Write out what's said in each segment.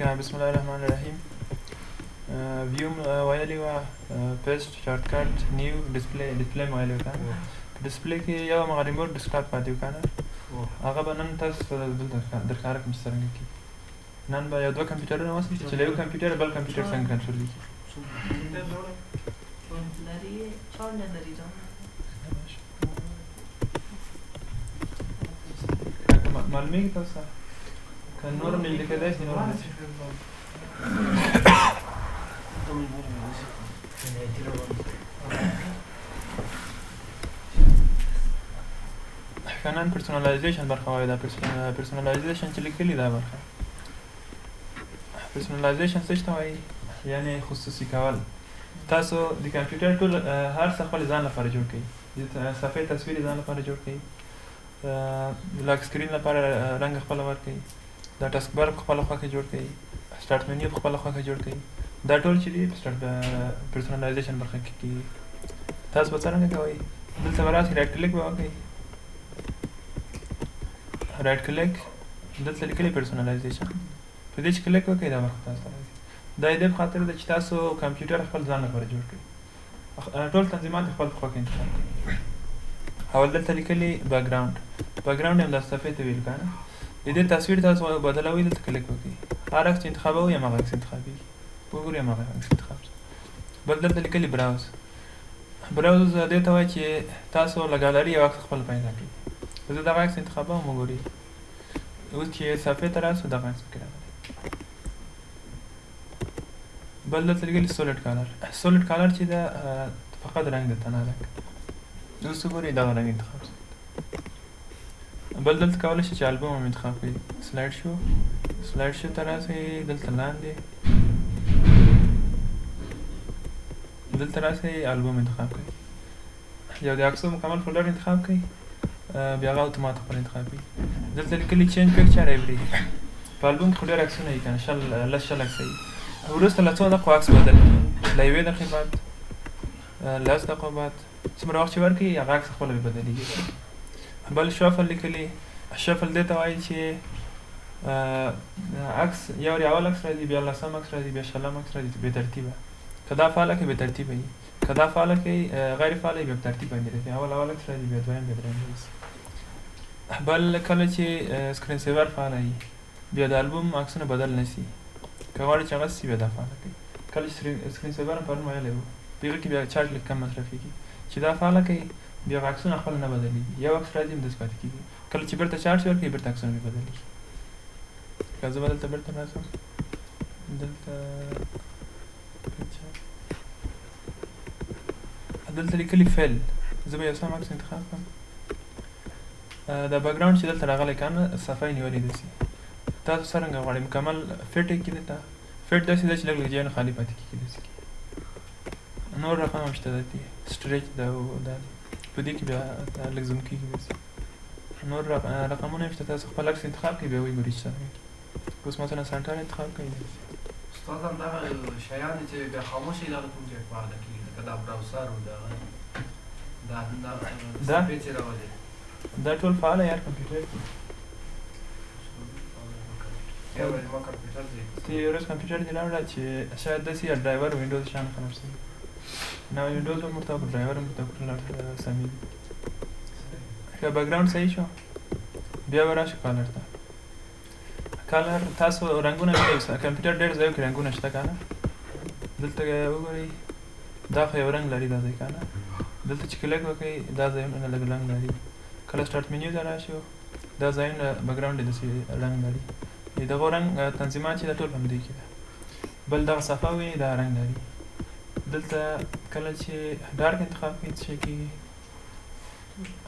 بسم الله الرحمن الرحیم. View ویلي وه، paste، shortcut، new، display. Display مو ویلي وه که نه؟ په display کې یو همغه remote desktop پاتې و که نه؟ هغه به نن تاسو ته دلته درښکاره کړم چې څرنګه کېږي. نن به یو دوه کمپیوټرونه وصل شي چې له یو کمپیوټر بل کمپیوټر څنګه کنټرولېږي. لري چا نه لري دا. که معلومېږي تاسو ته؟ که نور هم نږدې کېدای شي، نور هم داسې. ښه، نن personalization برخه وایو. دا personalization چې لیکلي، دا برخه personalization څه ته وایي؟ یعنې خصوصي کول. تاسو د کمپیوټر ټول هر څه خپل ځان لپاره جوړ کړئ. د صفحې تصویر ځان لپاره جوړ کړئ، د lock screen لپاره رنګ خپله ورکړئ، دا task bar په خپله خوښه جوړ کړئ، start menu په خپله خوښه جوړ کړئ. دا ټول چې دي، په start personalization برخه کې کېږي. تاسو به څرنګه کوئ؟ دلته به راشئ، right click به وکړئ، right click، دلته لیکلي personalization، په دې چې کلیک وکړئ، دا برخه تاسو ته راځي. دا یې دې په خاطر ده چې تاسو کمپیوټر خپل ځان لپاره جوړ کړئ، ټول تنظیمات خپل په خوښه انتخاب کړئ. اول دلته لیکلي background. Background هم د صفحې ته ویل که نه؟ د دې تصویر تاسو بدلوئ، دلته کلیک وکړئ، هر عکس چې انتخابوئ، هماغه عکس انتخابېږي. وګورئ، هماغه عکس انتخاب شو. بل دلته لیکلي browse. Browse دې ته وایي چې تاسو له ګالري یو عکس خپل پیدا کړئ. زه دغه عکس انتخابوم، وګورئ، اوس چې صفحې ته راسو، دغه عکس پکې راغلی. بل دلته لیکلي solid color. Solid color چې ده، فقط رنګ ده، تنها رنګ. اوس وګورئ، دغه رنګ انتخاب شو. بل دلته کولی شئ چې البوم هم انتخاب کړئ. Slide show، slide show ته راسئ، دلته لاندې دلته راسئ، البوم انتخاب کړئ، یو د عکسو مکمل folder انتخاب کړئ، بیا هغه اتومات خپل انتخاب کړئ. دلته لیکلي change picture every. په البوم کې خو ډېر عکسونه وي که نه؟ 20، 10، 20 عکسه وي. وروسته له څو دقیقو عکس بدل کړي، له یوې دقیقې بعد، 10 دقیقو بعد، څومره وخت چې ورکړي، هغه عکس خپله به بدلېږي. بل shuffle لیکلي. Shuffle دې ته وایي چې عکس یو ری اول عکس راځي، بیا لسم عکس راځي، بیا شلم عکس راځي، بې ترتیبه. که دا فعاله کړئ، بې ترتیبه وي. که دا فعاله کړئ، غیر فعاله وي، بیا په ترتیب باندې راځي، اول اول عکس راځي، بیا دویم، بیا دریم راځي. بل کله چې screen saver فعاله وي، بیا د البوم عکسونه بدل نه سي. که غواړئ چې هغه سي، بیا دا فعاله کړئ. کله چې screen saver هم پرون ویلی وو، په هغه کې بیا چارج لږ کم مصرفېږي. چې دا فعاله کړئ، بیا هغه عکسونه خپله نه بدلېږي، یو عکس راځي، همداسې پاتې کېږي. کله چې بیرته چارج ورکړئ، بیرته عکسونه بیا بدلېږي. که زه به دلته بیرته راشم، دلته picture، دلته لیکلي fill، زه به یو سم عکس انتخاب کړم. دا background چې دلته راغلی که نه، صفحه یې نیولې داسې. تاسو څرنګه غواړئ؟ مکمل fit یې کړي. دلته fit داسې ده چې لږ لږ ځایونه خالي پاتې کېږي، داسې کېږي. نور رقم هم شته دلته، stretch ده او دا دی، په دې کې بیا لږ zoom کېږي داسې. نور رقمونه هم شته. تاسو خپل عکس انتخاب کړئ، بیا وګورئ چې څنګه کېږي. اوس مثلا center انتخاب کړئ داسې. استاد، هم دغه شیان چې بیا خاموش شي، دغه کوم ځای فعاله کېږي؟ لکه دا browser او دا دا دا دا؟ صفحې چې راولي. دا ټول فعاله یار کمپیوټر کې. یو ورځ ما کمپیوټر دی. ته یو ورځ کمپیوټر دې راوړه چې شاید داسې یا driver وینډوز شان خراب شوی نه، وینډوز هم ورته وکړ، ډرایور هم ورته وکړ، سمېږي. ښه، background صحیح شو. بیا به راشو color ته. Color تاسو رنګونه وینئ، کمپیوټر ډېر ځایو کې رنګونه شته که نه؟ دلته وګورئ، دا خو یو رنګ لري دا ځای که نه؟ دلته چې کلیک وکړئ، دا ځای هم لږ رنګ لري. کله start menu ته راشو، دا ځایونه background یې داسې رنګ لري. د دغو رنګ تنظیمات چې دا ټول په همدې کې ده. بل دغه صفحه وینئ، دا رنګ لري. دلته کله چې dark انتخاب کړئ، څه شی کېږي؟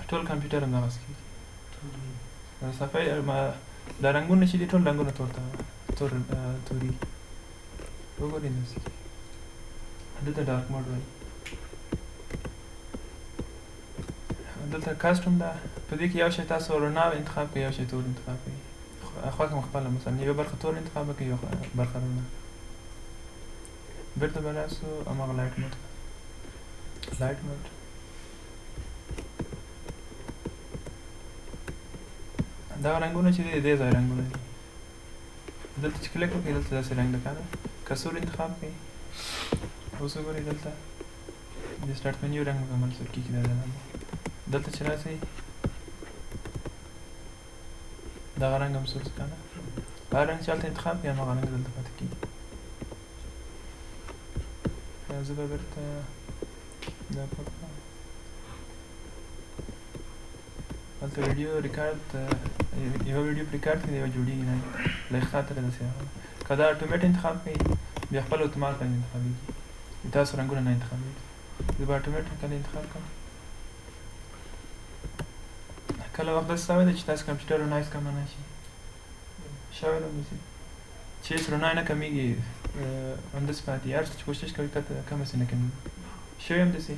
ټول کمپیوټر هم دغسې کېږي. دا صفحه دا رنګونه چې دي، ټول رنګونه تور ته تور توري. وګورئ، داسې کېږي. دلته dark mode وایي. دلته custom ده. په دې کې یو شی تاسو رڼا انتخاب کړئ، یو شی تور انتخاب کړئ، خوښه مو خپله. مثلا یوه برخه تور انتخاب کړئ، یوه برخه رڼا. بیرته به راسو هماغه light mode. Light mode دا رنګونه چې دي، د دې ځای رنګونه دي. دلته چې کلیک وکړئ دلته داسې رنګ ده که نه، که سور انتخاب کړئ اوس وګورئ دلته د start menu رنګ مکمل سور کېږي. دا دلته چې راسئ دغه رنګ هم سور که نه، هر رنګ چې هلته انتخاب کړئ هماغه رنګ دلته پاتې کېږي. زه به بېرته دا پاک کړم. هلته ویډیو ریکارډ، یوه ویډیو په ریکارډ کې ده، یوه جوړېږي نه، له خاطره داسې راغله. که دا اتومات انتخاب کړئ بیا خپل اتومات رنګ انتخابېږي، تاسو رنګونه نه انتخابېږي. زه به اتومات کله انتخاب کړم. کله وخت داسې سوی دی چې تاسو کمپیوټر رڼا هېڅ کمه نه شي، شوی ده همداسې چې هېڅ رڼا نه کمېږي، همداسې پاتې، هر څه چې کوشش کوي کمه سي نه کمېږي، شوی همداسې.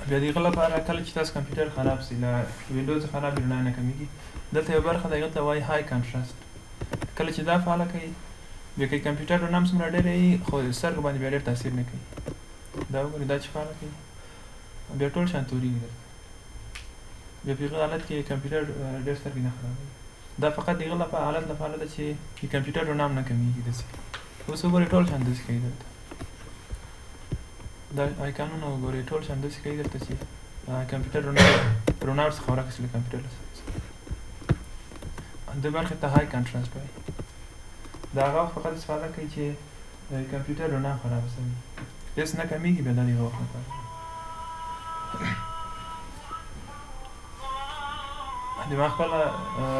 بیا د هغه لپاره کله چې تاسو کمپیوټر خراب سي، له وینډوز خراب وي، رڼا نه کمېږي، دلته یوه برخه ده هغه ته وایي high contrast. کله چې دا فعاله کړئ بیا که کمپیوټر رڼا هم څومره ډېره وي خو سترګو باندې بیا ډېر تاثیر نه کوي. دا وګورئ، دا چې فعاله کړئ بیا ټول شیان تورېږي درته، بیا په هغه حالت کې کمپیوټر ډېر سترګې نه خرابوي. دا فقط د هغه لپاره حالت لپاره ده چې د کمپیوټر رڼا هم نه کمېږي. داسې اوس وګورئ ټول شیان داسې کوي درته، دا آیکانونه وګورئ ټول شیان داسې کوي درته چې کمپیوټر رڼا ورڅخه ورکه شي له کمپیوټر څخه. دې برخې ته high contrast وایي. دا هغه وخت فقط استفاده کوي چې کمپیوټر رڼا خرابه سوي، هېڅ نه کمېږي، بیا دا د هغه وخت لپاره. د ما خپله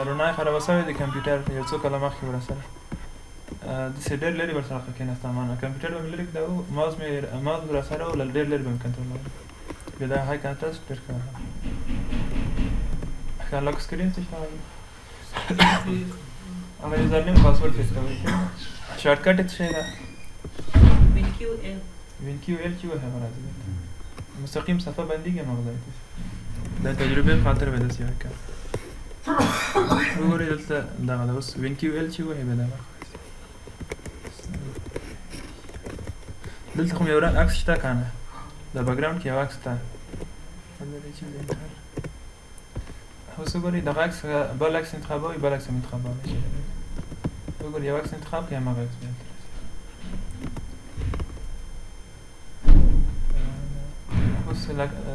رڼا یې خرابه سوې د کمپیوټر یو څو کاله مخکې ورسره داسې ډېر لرې ورسره کښېناستم، ما کمپیوټر به مې لرې کړی و، ماوس مې ماوس به راسره و، له ډېر لرې به مې کنټرولوه. بیا دا high contrast ډېر ښه ښه lock screen څه شی وایي؟ هغه username password fix کوي. shortcut یې څه شی ده؟ Win Q L. Win Q L چې وهي هغه راځي دلته مستقیم صفحه بندېږي هماغه ځای ته. د تجربې په خاطر به داسې وکړم. وګورئ دلته دغه ده، اوس Win Q L چې وهي بیا دا برخه راځي. دلته خو مې یو عکس شته که نه، دا background کې یو عکس شته. اوس وګورئ دغه عکس بل عکس انتخابوي، بل عکس هم انتخابولی شي. وګورئ یو عکس انتخاب کړئ هماغه عکس بیا هلته راځي. اوس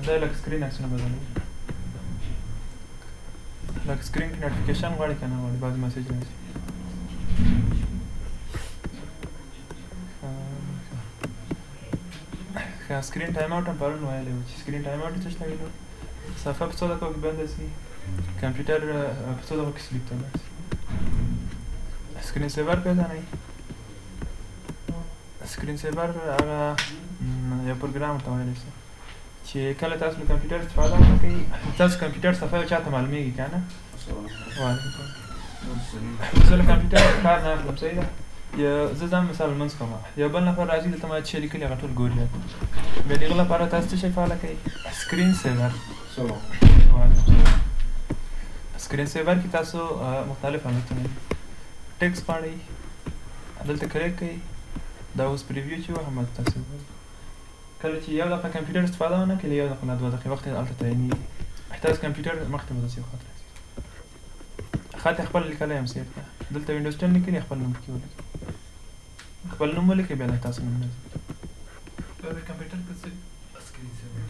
دا lock screen عکسونه بدلوي. lock screen کې notification غواړي که نه غواړي، بعضې message راځي. ښه screen time out هم پرون ویلی و چې screen time out څه شی دی؟ صفحه په څو دقیقو کې بنده سي، کمپیوټر په څو دقیقو کې sleep ته لاړ سي. screen saver پیژنئ؟ screen saver هغه یو پروګرام ورته ویلی سي چې کله تاسو له کمپیوټر استفاده ونه کوئ، تاسو کمپیوټر صفحه یو چا ته معلومېږي که نه؟ وعلیکم سلام. زه له کمپیوټر کار نه اخلم، صحیح ده؟ زه ځان مثال لمونځ کوم، یو بل نفر راځي دلته ما چې لیکلي هغه ټول ګوري راته. بیا د هغه لپاره تاسو څه شی فعاله کوئ؟ screen saver. screen saver کې تاسو مختلف حالتونه دي. ټیکس غواړئ دلته کلیک کوئ، دا اوس preview چې وهم تاسو وګورئ. کله چې یو دقیقه کمپیوټر استفاده ونه کړئ، یو دقیقه نه دوه دقیقې وخت هلته تعینېږي، تاسو کمپیوټر مخته به داسې یو خط راځي. خط یې خپل لیکلی هم سیټ ده، دلته وینډوز 10 لیکلی، خپل نوم پکې ولیکئ، خپل نوم ولیکئ، بیا د تاسو نوم راځي. کمپیوټر په څه screen saver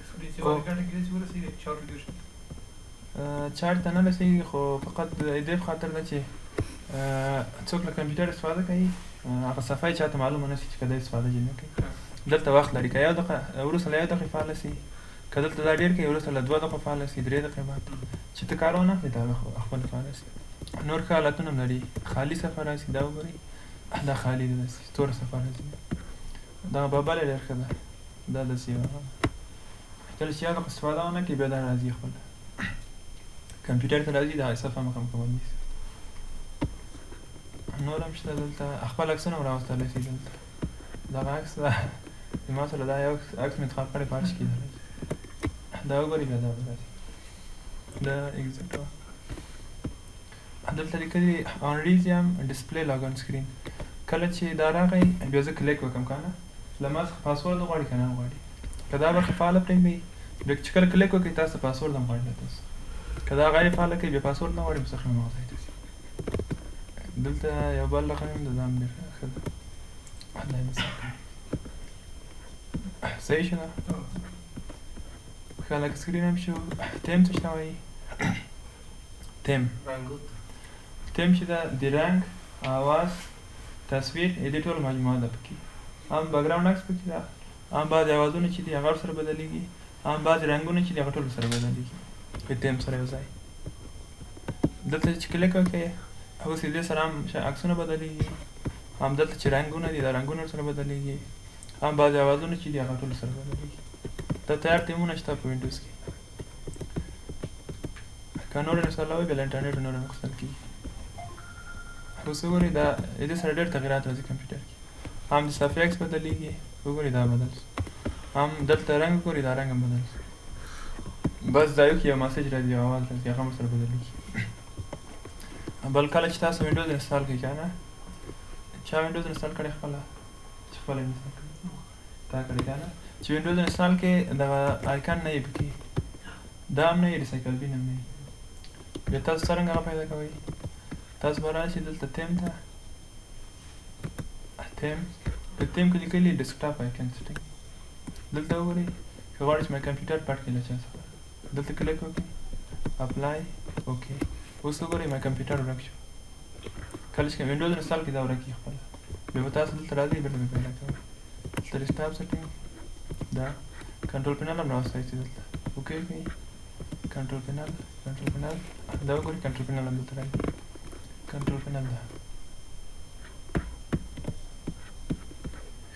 screen saver ګټه کې چې ورسېږي چارج ډیر شي؟ چارج ته نه رسېږي، خو فقط د دې په خاطر ده چې څوک له کمپیوټر استفاده کوي هغه صفحه یې چاته معلومه نه شي چې که دی استفاده جې نه کوي. دلته وخت لري، که یو دقیقه وروسته له یو دقیقې فعاله سي، که دلته دا ډېر کوي وروسته له دوه دقیقو فعاله سي، درې دقیقې بعد چې ته کار ونه اخلې دا خپل فعاله سي. نور ښه حالتونه هم لري. خالي صفحه راسي، دا وګورئ دا خالي ده، داسې توره صفحه راځي. دغه bubble یې ډېر ښه ده، دا داسې یوه کله چې یو دقیقه استفاده ونه کړي بیا دا راځي خپل کمپیوټر ته راځي، دا صفحه مخه مکمل نیسي. نور هم شته دلته، خپل عکسونه هم راوستلی سي. دلته دغه عکس ده، زما سره دا یو عکس مې انتخاب کړی په هر شي کې راځي. دا وګورئ بیا دا به راځي. دا exit وه. دلته لیکلي on resume display lock on screen. کله چې دا راغی بیا زه کلیک وکړم که نه، له ما څخه پاسورډ غواړي که نه غواړي. که دا برخه فعاله پرېږدئ بیا چې کله کلیک وکړئ تاسو پاسورډ هم غواړي له تاسو. که دا غیر فعاله کړئ بیا پاسورډ نه غواړي، مستقیم هماغه ځای ته ځي. دلته یو بل رقم هم ده، دا هم ډېر ښه ده. دا یې مثال صحیح شو ده. ښه لکه screen هم شو. تیم څه شته وایي؟ تیم رنګوت تیم چې ده د رنګ، آواز، تصویر، د دې ټولو مجموعه ده پکې. هم background عکس پکې ده، هم بعضې آوازونه چې دي هغه ورسره بدلېږي، هم بعضې رنګونه چې دي هغه ټول سره بدلېږي په تیم سره یو ځای. دلته چې کلیک وکړئ اوس دې سره هم عکسونه بدلېږي، هم دلته چې رنګونه دي دا رنګونه ورسره بدلېږي، هم بعضې آوازونه چې دي هغه ټول سره بدلېږي. دا تیار تیمونه شته په وینډوز کې. که نور انسټالوئ بیا له انټرنېټه نور هم اخیستل کېږي. اوس وګورئ دا دې سره ډېر تغیرات راځي کمپیوټر کې. هم د صفحې عکس بدلېږي، وګورئ دا بدل شو، هم دلته رنګ وګورئ دا رنګ هم بدل شو. بس ځایو کې یو message راځي، یو اواز راځي، هغه هم ورسره بدلېږي. بل کله چې تاسو وینډوز install کړئ که نه، چا وینډوز install کړی خپله؟ چې خپله install کړی تا کړی که نه، چې وینډوز install کړې دغه icon نه یې پکې، دا هم نه یې، recycle bin هم نه یې. بیا تاسو څرنګه هغه پیدا کوئ؟ تاسو به راشئ دلته تیم ته، تیم په تیم کې لیکلي desktop icon setting، دلته وګورئ. که غواړئ چې my computer پټ کړئ له چا څخه، دلته کلیک وکړئ، apply، okay. اوس وګورئ my computer ورک شو. کله چې وینډوز install کړئ دا ورک کړي خپله، بیا به تاسو دلته راځئ بېرته به پیدا کوئ. دلته desktop setting دا control panel هم راوستی چې دلته okay کړئ، control panel، control panel دا وګورئ، control panel هم دلته راځي، control panel ده.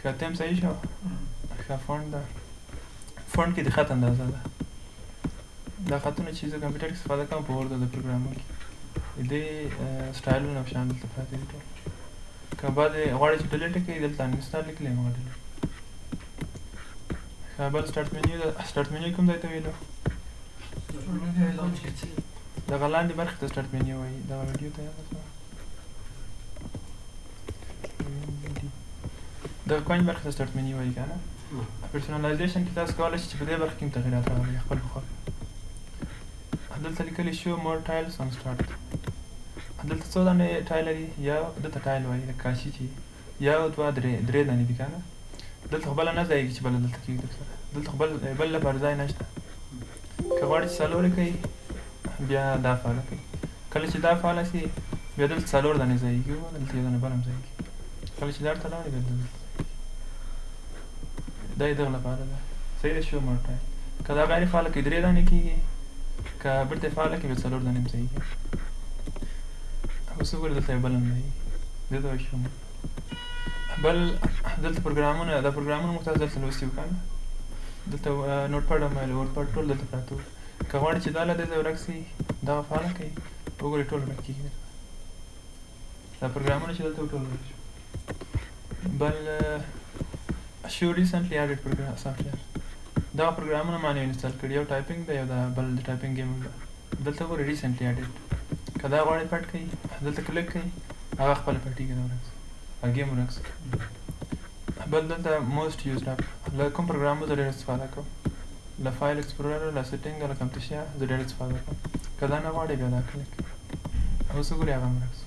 ښه تیم صحیح شو. ښه font ده، font کې د خط اندازه ده. دا خطونه چې زه کمپیوټر کې استفاده کوم په Word د پروګرامو کې د دې سټایلونه او شیان دلته پراته دي ټول. که بعضې غواړئ چې delete کړئ دلته uninstall لیکلی هم هغه delete. ښه بل start menu ده. start menu کوم ځای ته ویلو؟ دغه لاندې برخې ته start menu وایي. دغه ویډیو ته یاده شوه، دغه کوین برخې ته start menu وایي که نه. personalization کې تاسو کولی شئ چې په دې برخه کې هم تغیرات راولئ خپل په خوښه. دلته لیکلي show more tiles on start. دلته څو دانې tile لري؟ یو دلته tile وایي د کاشي چې یو دوه درې، درې دانې دي که نه. دلته خو بله نه ځایېږي چې بله دلته کېږي درسره، دلته خو بل لپاره ځای نشته. که غواړئ چې څلور یې کړئ بیا دا فعاله کړئ. کله چې دا فعاله شي بیا دلته څلور دانې ځایېږي، وګوره دلته یو دانه بله هم ځایېږي. کله چې دا ورته لاړې بیا دلته دا یې دغه لپاره ده. صحیح ده، show more tile. که دا غیر فعاله کړئ درې دانې کېږي، که بېرته یې فعاله کړئ بیا څلور دانې هم ځایېږي. اوس وګورئ دلته یو بل هم ځایېږي، دې ته وایي show more. بل دلته پروګرامونه، دا پروګرامونه موږ تاسو دلته لوستي وو که نه. دلته Notepad هم ویل، WordPad ټول دلته پراته وو. که غواړئ چې دا له دې ځایه ورک شي دغه فعاله کړئ، وګورئ ټول ورک کېږي درته. دا پروګرامونه چې دلته وو ټول ورک شو. بل show recently added program software، دغه پروګرامونه ما نوي install کړي، یو typing دی، یو دا بل د typing game ده. دلته وګورئ recently added، که دا غواړئ پټ کړئ دلته کلیک کړئ هغه خپله پټېږي، دا ورک شي، هغه game ورک شي. بل دلته most used app، له کوم پروګرامو زه ډېر استفاده کوم، له file explorer، له setting، له Camtasia زه ډېر استفاده کوم. که دا نه غواړئ بیا دا کلیک، اوس وګورئ هغه هم ورک شو.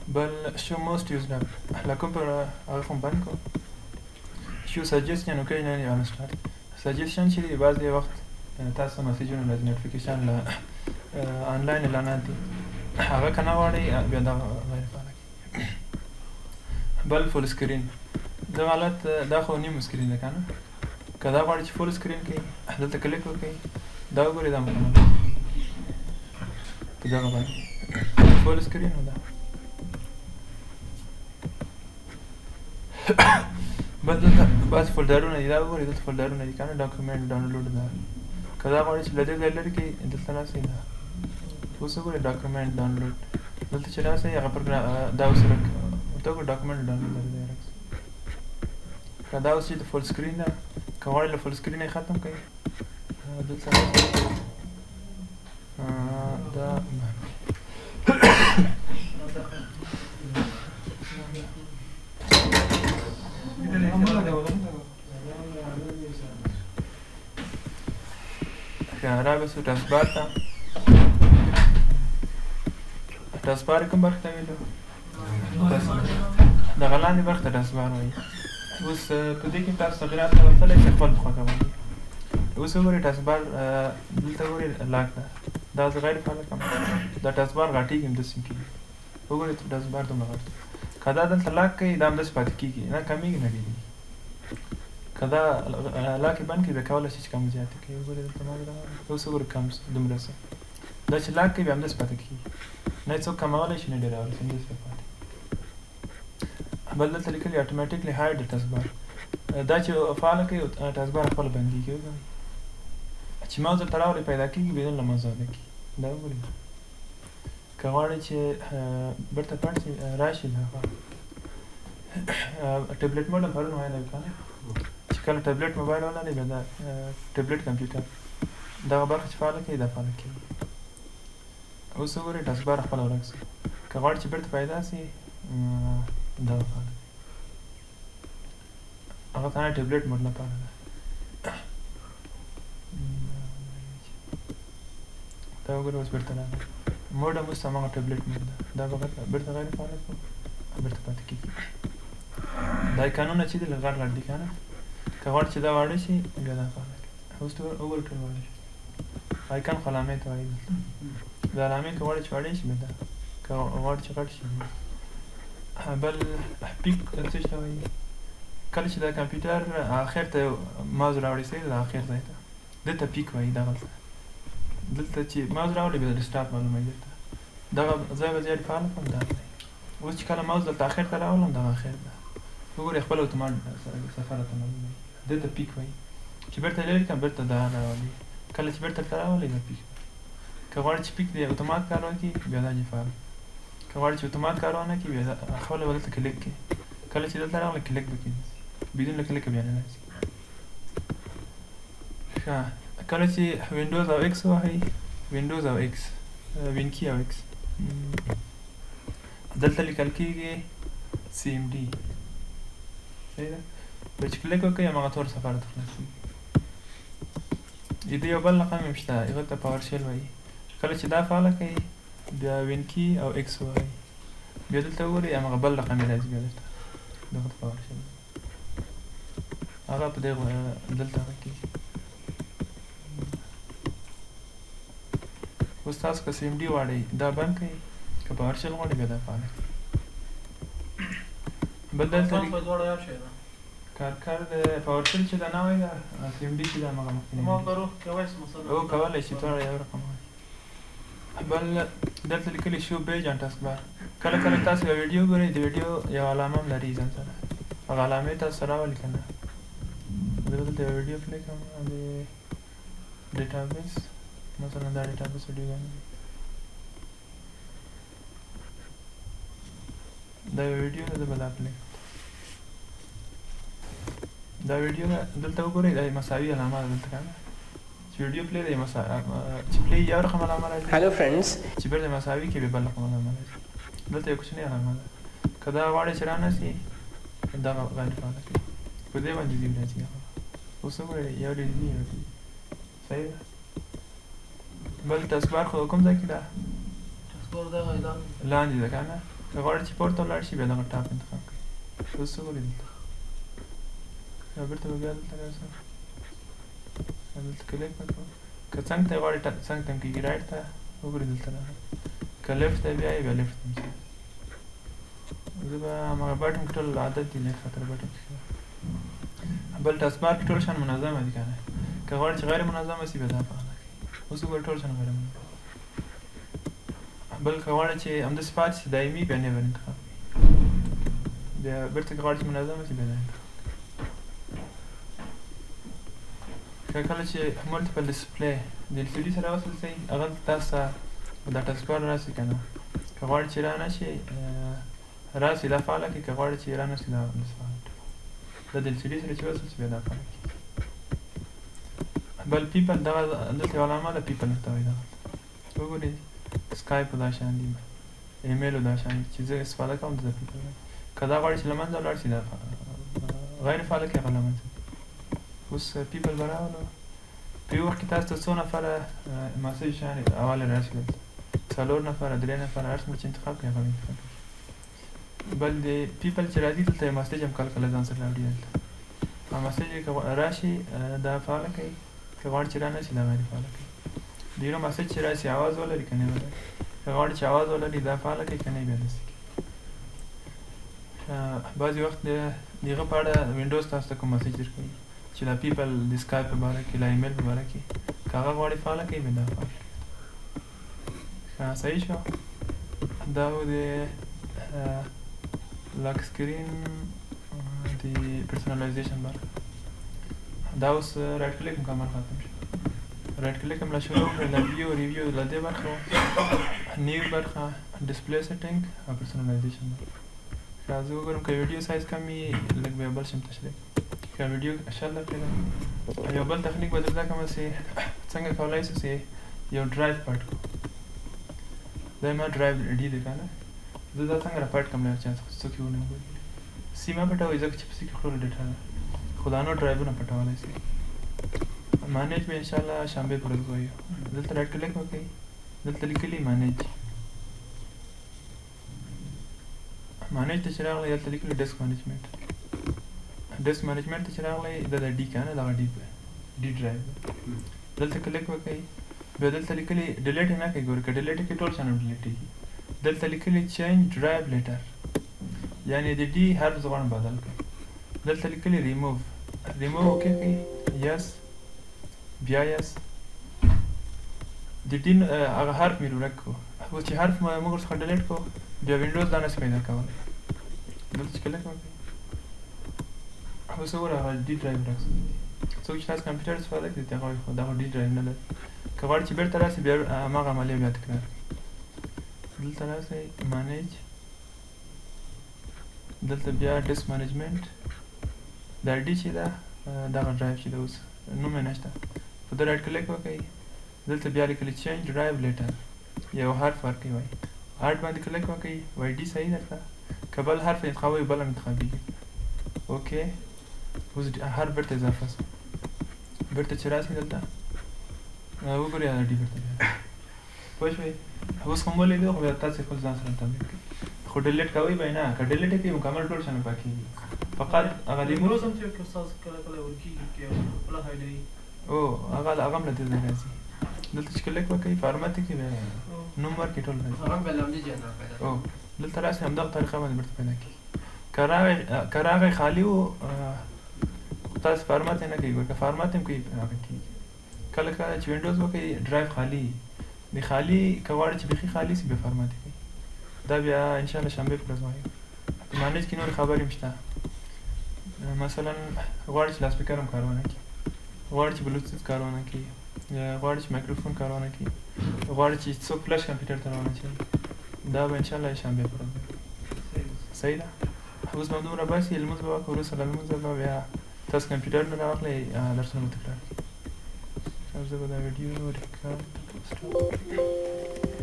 بل show most used app، له کوم پر هغه خو بند کړو. show suggestion occasionally on start، suggestion چې دی بعضې وخت تاسو مسیجونه راځي، notification له آنلاین اعلانات دي، هغه که نه غواړئ بیا دا غیر فعاله کړئ. بل full screen، دغه حالت دا خو نیم screen ده که نه. که دا غواړئ چې full screen کړئ دلته کلیک وکړئ، دا وګورئ دا مکمل په دغه باندې full screen و دا. بل دلته بعضې فولډرونه دي، دا وګورئ دلته فولډرونه دي که نه، document، download ده. که دا غواړئ چې له دې ځایه لرې کړئ دلته راسئ، دا اوس وګورئ document download، دلته چې راسئ هغه پروګرام دا اوس ورک، ورته وګورئ document download ده ورک شو. که دا اوس چې د full screen ده، که غواړئ له full screen یې ختم کړئ دلته راسئ دا ښه را به شو taskbar ته. Taskbar کوم برخه ته ویلو؟ دغه لاندې برخه ته taskbar وایي. اوس په دې کې تاسو تغیرات راوستلی شئ خپل په خوښه باندې. اوس وګورئ taskbar دلته وګورئ lock ده، دا زه غیر فعاله کړم، دا taskbar غټېږي همداسې کېږي. وګورئ taskbar دومره غټ دی. که دا دلته lock کړئ دا همداسې پاتې کېږي، نه کمېږي نه ډېرېږي. که دا lock یې بند کړئ بیا کولی شئ چې کم زیات کړئ. وګورئ دلته ما راغلی، اوس وګورئ کم دومره څه، دا چې lock کړئ بیا همداسې پاتې کېږي، نه یې څوک کمولی شي نه ډېرولی شي، همداسې به پاتې. بل دلته لیکلي automatically hide the taskbar، دا چې فعاله کړئ taskbar خپله بندېږي. وګورئ چې ماوس درته راولئ پیدا کېږي بدون له ماوس ورکېږي. دا وګورئ که غواړئ چې بیرته پټ شي راشي دا tablet mode هم پرون ویلی که نه، چې کله tablet mobile ولرئ بیا دا tablet کمپیوټر دغه برخه چې فعاله کړئ دا فعاله کېږي. اوس وګورئ taskbar خپله ورک شي، که غواړئ چې بیرته پیدا شي دغه فعاله کړئ، هغه تنها tablet mode لپاره ده. دا وګورئ اوس بیرته راغی mode هم اوس هماغه tablet mode ده، دا به بیرته غیر فعاله کړو بیرته پاتې کېږي. دا آیکانونه چې دي لږ غټ غټ دي که نه، که غواړئ چې دا واړه شي بیا دا فعاله کړئ. اوس وګورئ ټول واړه شي. آیکان خو علامې ته وایي دلته، دا علامې که غواړئ چې واړې شي بیا دا، که غواړئ چې غټ شي. بل peek څه شي ته وایي؟ کله چې دا کمپیوټر اخر ته ماوس راوړي سي دا اخر ځای ته، ده ته peek وایي. دغلته دلته چې ماوس راوړي بیا desktop معلوموي درته، دغه ځای به زه فعال کړم دا ځای. اوس چې کله ماوس دلته اخر ته راولم دغه اخر ده، وګورئ خپل اتومات صفحه راته معلوموي، ده ته peek وایي. چې بیرته لرې کړم بیرته دا راولي، کله چې بیرته درته راولي دا peek. که غواړي چې peek دی اتومات کار وکړي بیا دا جې فعال، که غواړي چې اتومات کار ونه کړي بیا دا خپله به دلته کلیک کړي، کله چې دلته راغله کلیک به کړي، بدون له کلیکه بیا نه راځي. ښه کله چې وینډوز او X ووهئ، وینډوز او X، Win key او X، دلته لیکل کېږي CMD، صحیح ده؟ بیا چې کلیک وکړئ هماغه تور صفحه راته خلاصېږي. د دې یو بل رقم هم شته، هغه ته PowerShell وایي. کله چې دا فعاله کړئ بیا Win key او X ووهئ، بیا دلته وګورئ هماغه بل رقم یې راځي، بیا دلته دغه ته PowerShell هغه په دې دلته هغه کېږي. اوس تاسو که CMD غواړئ دا بند کړئ، که PowerShell غواړئ بیا دا فعاله کړئ. بل دلته کار د PowerShell چې دا نوی ده، CMD چې ده هماغه مخکینی او کولی شي دواړه یو رقم وایي. بل دلته لیکلي show badge on taskbar، کله کله تاسو یو ویډیو ګورئ د ویډیو یو علامه هم لري ځان سره، هغه علامې تاسو سره راولي که نه. زه به دلته یو ویډیو play کړم د database، مثلا دا database ویډیوګانې دي، دا یو ویډیو ده، زه به دا play کړم. دا ویډیو ده دلته وګورئ دا مساوي علامه ده دلته که نه، چې ویډیو play دی چې play یو رقم علامه راځي. Hello friends. چې بیرته مساوي کې بیا بل رقم علامه راځي. دلته یو کوچنۍ علامه ده، که دا غواړئ چې رانه شي دغه غیر فعاله کړئ، په دې باندې ځي راځي. هغه اوس وګورئ یو ډېر ځي یو ځي، صحیح ده. بل taskbar خو کوم ځای کې ده؟ لاندې ده که نه، که غواړئ چې پورته ولاړ شي بیا دغه top انتخاب کړئ. اوس وګورئ دلته بیا بیرته به بیا دلته راشم، دلته کلیک وکړم، که څنګ ته یې غواړئ څنګ ته هم کېږي، right ته وګورئ دلته راغی، که left ته یې بیایي بیا left ته هم ځي. زه به هماغه button کې ټول عادت دي لږ خاطر button کې. بل taskbar کې ټول شیان منظمه دي که نه، که غواړئ چې غیر منظمه شي بیا دا فعاله کړئ. اوس وګورئ ټول شیان غیر منظم. بل که غواړئ چې همداسې پاتې شي دایمي بیا never انتخاب کړئ، بیا بیرته که غواړئ چې منظمه شي بیا دا انتخاب کړئ. کله چې multiple display د LCD سره وصل شي هغه تاسو ته دا taskbar راشي که نه، که غواړئ چې را نه شي راشي دا فعاله کړئ، که غواړئ چې را نه شي دا همداسې فعاله کړئ. دا د LCD سره چې وصل شي بیا دا فعاله کړئ. بل people دغه دلته یو علامه ده people ورته وایي. دغه وګورئ سکایپ دا شیان دي، ایمیل دا شیان دي چې زه استفاده کوم د people وایي. که دا غواړي چې له منځه ولاړ شي دا غیر فعاله کړئ هغه له منځه ځي. اوس people به راولو، په یو وخت کې تاسو ته څو نفره message شیان اول راشي دلته څلور نفره، درې نفره، هر څومره چې انتخاب کړئ هغه به انتخاب کړي. بل د people چې راځي دلته یو message هم کله کله ځان سره راوړي. دلته هغه message که راشي دا فعاله کوي، که غواړي چې رانه شي دا غیر فعاله کوي. د یو message چې راشي اواز ولري که نه ولري، که غواړي چې اواز ولري دا فعاله کوي، که نه بیا داسې کوي. بعضې وخت د هغه په اړه وینډوز تاسو ته کوم message درکوي چې دا people د سکایپ په باره کې لا ایمیل په باره کې، که هغه غواړي فعاله کوي بیا دا فعاله کوي. ښه صحیح شو. دا و د lock screen د personalization برخه. دا اوس right click مکمل ختم شو. right click هم له شروع کړه، له view review له دې برخه new برخه display setting او personalization برخه. ښه زه وګورم که ویډیو size کم وي لږ بیا بل شم تشریح. که ویډیو 20 دقیقې ده. یو بل تخنیک به درته کوم چې څنګه کولای شو چې یو ډرایو پټ کړو. دا ما drive D دی که نه، زه دا څنګه را پټ کړم له یو چا څخه چې څوک یې ونه ګوري. C مه پټوئ ځکه چې په C کې ټوله data ده، خو دا نور ډرایوونه پټولی شئ. manage به انشاءالله شنبې په ورځ وایو. دلته right click وکړئ، دلته لیکلي manage. manage ته چې راغلی دلته لیکلي disk management. disk management ته چې راغلی دا د D که نه، دغه D drive ده. دلته کلیک وکړئ، بیا دلته لیکلي delete یې نه کوي. ګورئ که delete یې کوي ټول شیان delete کېږي. دلته لیکلي change drive letter، یعنې د D حرف زه غواړم بدل کړم. دلته لیکلي ریموو، ریموو اوکې کوي، yes، بیا yes. د D هغه حرف مې ورک کړو. اوس چې حرف موږ ورڅخه delete کړو بیا وینډوز دا نشي پیدا کولی. دلته چې کلیک وکړئ اوس وګوره هغه D drive ورک شو. څوک چې تاسو کمپیوټر استفاده کوي هغه وایي خو دا خو D drive نه لري. که غواړي چې بېرته راسي بیا هماغه عملیه بیا تکرار کړي. دلته راسئ manage، دلته بیا disk management. دا D چې ده دغه ډرایو چې ده اوس نوم یې نشته، په ده right click وکړئ. دلته بیا لیکلي change drive letter، یو حرف ورکوي وایي add باندې کلیک وکړئ، وایي D صحیح درته. که بل حرف انتخابوي بل هم انتخابېږي. okay اوس حرف بیرته اضافه شو. بیرته چې راشي دلته وګورئ هغه D بیرته بیا پوه شوئ. اوس خو مو ولیدو، خو بیا تاسې خپل ځان سره تمرین کړئ. خو delete کوئ به یې نه، که delete یې کوئ مکمل ټول شیان پاکېږي، فقط هغه ریموو. وینډوز هم چې استاد کله کله ورکېږي کې خپله hide وي. او هغه هم له دې ځایه راځي. دلته چې کلیک وکړئ فارمت کې بیا نوم ورکړئ ټول راځي. هغه هم بیا له همدې ځای نه پیدا او دلته راشي همدغه طریقه باندې بیرته پیدا کېږي. که راغی خالي و تاسو فارمت یې نه کوي. ګوره که فارمت هم کوي هغه کېږي. کله کله چې وینډوز وکړئ ډرایو خالي د خالي که غواړي چې بیخي خالي سي بیا فارمت یې کوي. دا بیا انشاءالله شنبې په ورځ وایو. په manage کې نورې خبرې هم شته. مثلا غواړي چې loudspeaker هم کارونه کړي، غواړي چې بلوتوث کارونه کړي، غواړي چې مایکروفون کارونه کړي، غواړي چې څوک فلش کمپیوټر ته روانه شي. دا به انشاءالله شنبې په ورځ وایو. صحیح ده. اوس به همدومره بس وي. لمونځ به وکړو، وروسته له لمونځه به بیا تاسو کمپیوټر نه راواخلئ درسونه به تکرار کړئ. زه به دا ویډیو record stop.